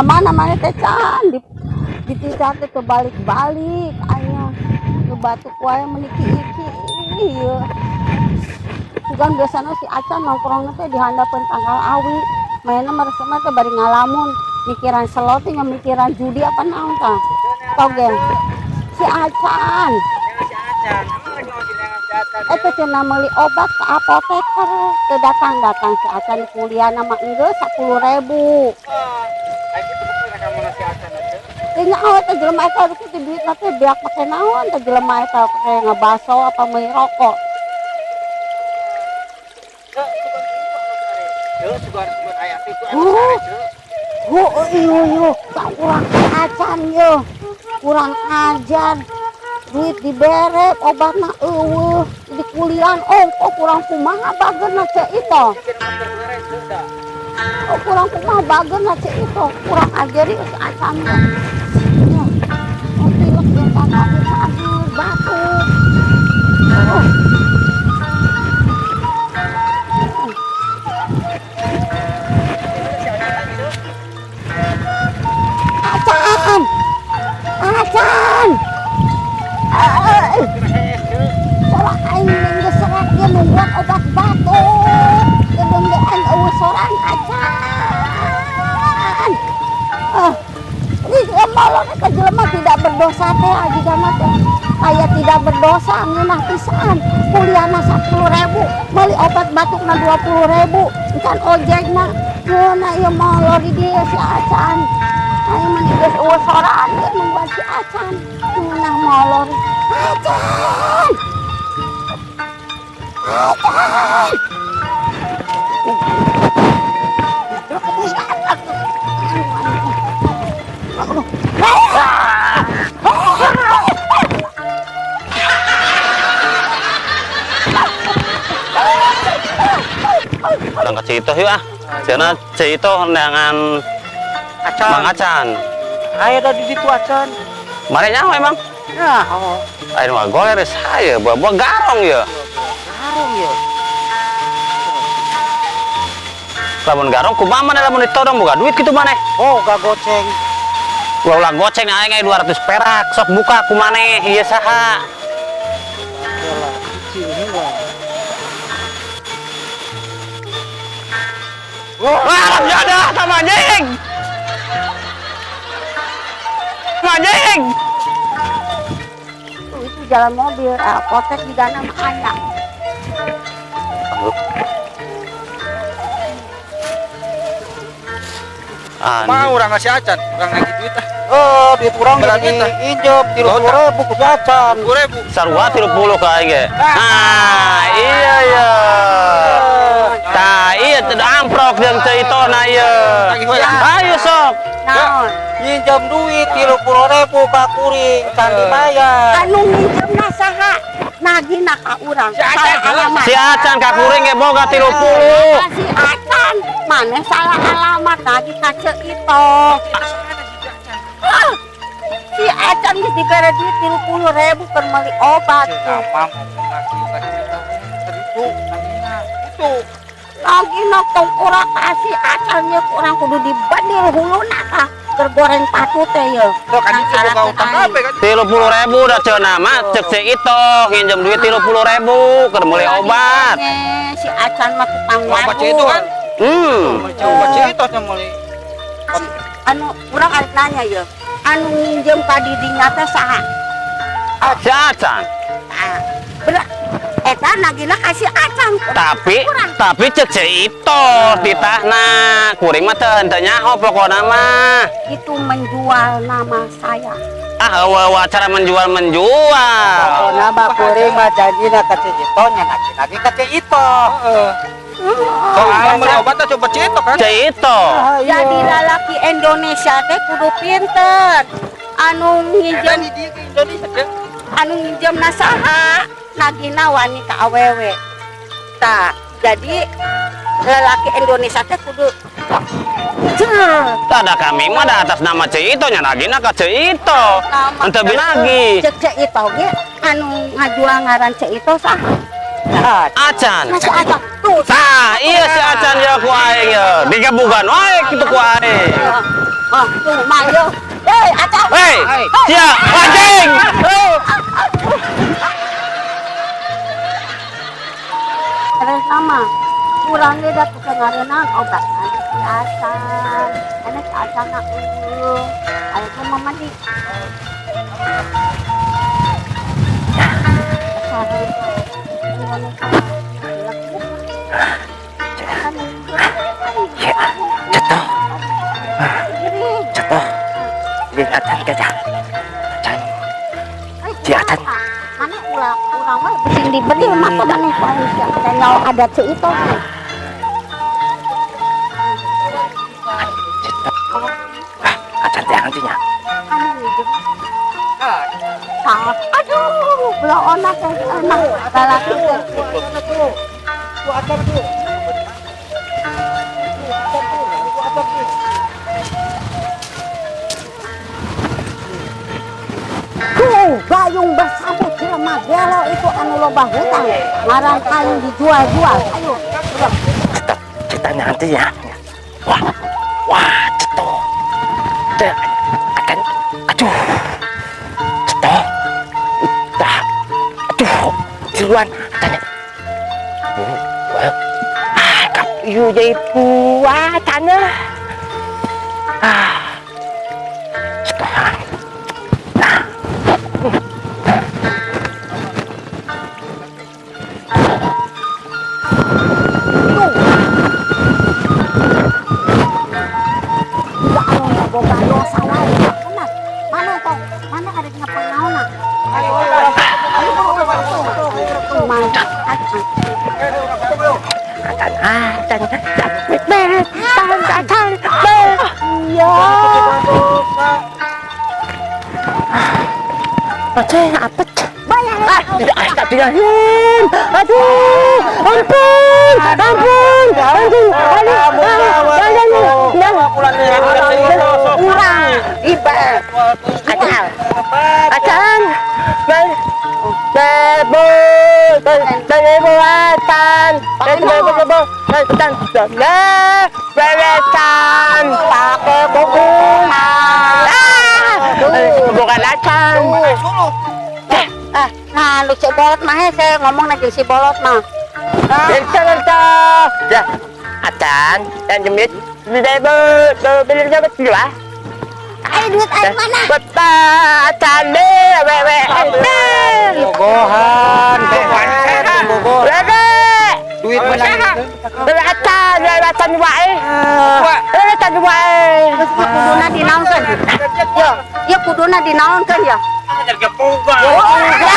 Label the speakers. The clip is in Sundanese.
Speaker 1: Ka mana maneh teh can di dititah teh teu balik-balik aya. Nu batuk wae meuni iki ieu. Bukan biasana si Acan nongkrongna teh di handapeun tangkal awi. Mainna mah resepna teh bari ngalamun, mikiran slot nya, mikiran judi apa naon tah. Toge. Si Acan.
Speaker 2: Si Acan. Emang lagi mau si Acan?
Speaker 1: Eta cenah meuli obat ke apoteker. Teu datang-datang si Acan, kuliah nama enggeus 10.000.
Speaker 2: Oh, kayak gitu bener kamu si Acan aja.
Speaker 1: Teu nyaho eta jelema eta kitu duitna teh beak pake naon teh jelema eta, pake ngebaso apa meuli rokok.
Speaker 2: Cek, sugan itu anu sare. Cek, sugan sugan aya itu anu
Speaker 1: Oh.
Speaker 2: sare, cek.
Speaker 1: Oh, iyo iyo, tak kurang acan yo. Kurang ajar. Duit dibere, obatna euweuh, di kuliah ongko kurang kumaha bageurna Ceu Ito. Oh, kurang kumaha bageurna Ceu Ito, kurang ajar ieu si Acan mah. Ya. Oh, pilek ge sageur batuk. Oh. Acan! Acan! Sorak aing geus serak ge nungguan obat batuk. Gedeng-gean euweuh sorang Acan. Ah, ini molor eta jelema tidak berdosa teh jigana teh. Aya tidak berdosa ngeunah pisan. Kuliahna 10.000, meuli obat batukna 20.000, encan ojekna. Ngeunah ieu molor di dieu si Acan. Aing mah geus euweuh soraan ge nungguan si Acan. Ngeunah molor. Acan! Acan!
Speaker 3: Urang ka Ceu Itoh yuk ah. Cenah Ceu Itoh neangan
Speaker 2: Acan.
Speaker 3: Mang Acan.
Speaker 2: Aya da di situ Acan.
Speaker 3: Mane nyaho emang?
Speaker 2: Ya, oh.
Speaker 3: Ayo mah goler saya, buah-buah garong ya.
Speaker 2: Garong ya.
Speaker 3: Lamun garong kumaha maneh lamun ditodong boga duit kitu maneh?
Speaker 2: Oh, gak goceng.
Speaker 3: Ulah ulah goceng aing aya 200 perak, sok buka ku maneh ieu saha?
Speaker 2: Yalah, cicing heula.
Speaker 3: Wah, alam jadah sama anjing. Anjing.
Speaker 1: Tuh, itu jalan mobil, apotek di dana mah aya.
Speaker 3: Anjing.
Speaker 2: Mau urang ngasih Acan, urang nagih duit ah. Oh, duit urang
Speaker 4: Berarti
Speaker 2: jadi
Speaker 4: tah.
Speaker 2: injem 30.000 ku si Acan.
Speaker 4: 30.000.
Speaker 3: Sarua 30 ka aing ge. Nah, iya iya. Tah, iya teu amprok jeung Ceu Itoh na ieu.
Speaker 4: Tagih we.
Speaker 3: Ayo sok.
Speaker 1: Naon?
Speaker 2: Nginjem duit 30.000 ka kuring, can dibayar.
Speaker 1: Anu nginjemna saha? Nagihna ka urang.
Speaker 4: Si Acan,
Speaker 1: Salah alamat.
Speaker 3: Si Acan ka kuring ge boga 30.
Speaker 1: Nah, si Acan, maneh salah alamat nagih ka Ceu Itoh. Ah, si Acan geus dibere duit 30.000 keur meuli obat.
Speaker 2: Gampang ngomong nagih ka Ceu Itoh. Itu nagihna. Itu.
Speaker 1: Nagihna tong ora ka si Acan ye, urang kudu dibadil huluna tah. Keur goreng patut teh ye.
Speaker 4: Tuh kan itu boga utang kabeh kan.
Speaker 3: 30.000 dah cenah mah cek Ceu Itoh nginjem duit 30.000 keur meuli obat.
Speaker 1: Si Acan mah tukang
Speaker 4: Obat Ceu Itoh kan. Obat Ceu Itoh nya meuli.
Speaker 1: Si, anu urang arek nanya ye. Anu nginjem ka didinya teh saha?
Speaker 3: Si Acan.
Speaker 1: Tah, bener. Eta nagihna ka si Acan.
Speaker 3: Tapi
Speaker 1: Kurang.
Speaker 3: tapi cek Ceu Itoh titahna kuring mah teu henteu nyaho pokona mah.
Speaker 1: Itu menjual nama saya.
Speaker 3: Ah, eueuh acara menjual-menjual.
Speaker 2: Pokona mah kuring mah janjina ka Ceu Itoh nya nagih-nagih ka Ceu Itoh.
Speaker 4: Heeh. Soalnya meuli obat teh coba Ceu Itoh kan.
Speaker 3: Ceu Itoh.
Speaker 1: Jadi lalaki Indonesia teh kudu pinter. Anu nginjem
Speaker 4: Eta di dieu ke Indonesia teh.
Speaker 1: Anu nginjem na saha? Nagihna wani ka awewe. Tah, jadi lelaki Indonesia teh kudu Jer.
Speaker 3: Tah, da kami mah da atas nama Ceu Itoh nya nagihna ka Ceu Itoh.
Speaker 1: Nama
Speaker 3: Henteu lagi.
Speaker 1: Cek Ceu Itoh ge anu ngajual ngaran Ceu Itoh saha?
Speaker 3: Acan.
Speaker 1: Nah, si Acan. Tuh.
Speaker 3: Tah, iya si Acan ya ku aing ya. Digebugan wae kitu ku aing.
Speaker 1: Oh, tuh mah yo. Eh, acau.
Speaker 3: Hei, sia, anjing.
Speaker 1: Terus nama kurang ge da tukang ngareunang obat si Asan. Ane si Asan nak eueuh. Aya kumaha mandi.
Speaker 2: Ya, ceto. Ceto. Di acan kaca. Acan. Di acan.
Speaker 1: Mana ulah urang mah sing dibeli mata maneh teh nyaho adat si itu.
Speaker 2: Ceto. Ah, acan teh anjingnya.
Speaker 1: Aduh, bloona teh emang lalaki teh. Tuh, gayung bersambut jelema gelo itu anu loba hutang. Ngaran kayu dijual-jual. Ayo, udah.
Speaker 2: Ceto, cetanya nanti ya. Wah, wah, ceto. Teh, acan, aduh. Ceto. Udah. Aduh, tiruan acannya. Ah, kap yu jadi buah tanah. Ah. Ceto. Nah.
Speaker 1: Tuh. Udah anu boga dosa wae. Benar. Mana teh? Mana ada ngapangaona? Mantap.
Speaker 2: Acan, acan, bet, tan, acan, bet.
Speaker 1: Iya.
Speaker 2: Acan, apa?
Speaker 1: Bayar.
Speaker 2: Ah, astagfirullahaladzim. Aduh, ampun, ampun, ampun, aduh, aduh,
Speaker 1: Kurang. Iba.
Speaker 2: Acan, acan, bebo, bebo, acan, bebo, bebo, acan, beresan, pakai buku, bukan acan.
Speaker 1: Ah, nah lu si bolot mah hese ngomong lagi si bolot mah.
Speaker 2: Bentar, ya, acan, dan jemit, bebo, beli beli dua.
Speaker 1: Ayo duit ayo mana?
Speaker 2: Bapak, acan, be,
Speaker 4: Bogohan, bogohan.
Speaker 2: Bebe,
Speaker 4: Duit mana?
Speaker 2: bebe acan, bebe acan wae, bebe acan wae.
Speaker 1: Terus kuduna dinaonkeun. Yo, ieu kuduna dinaonkeun ya.
Speaker 3: Gepukan.
Speaker 1: Ah!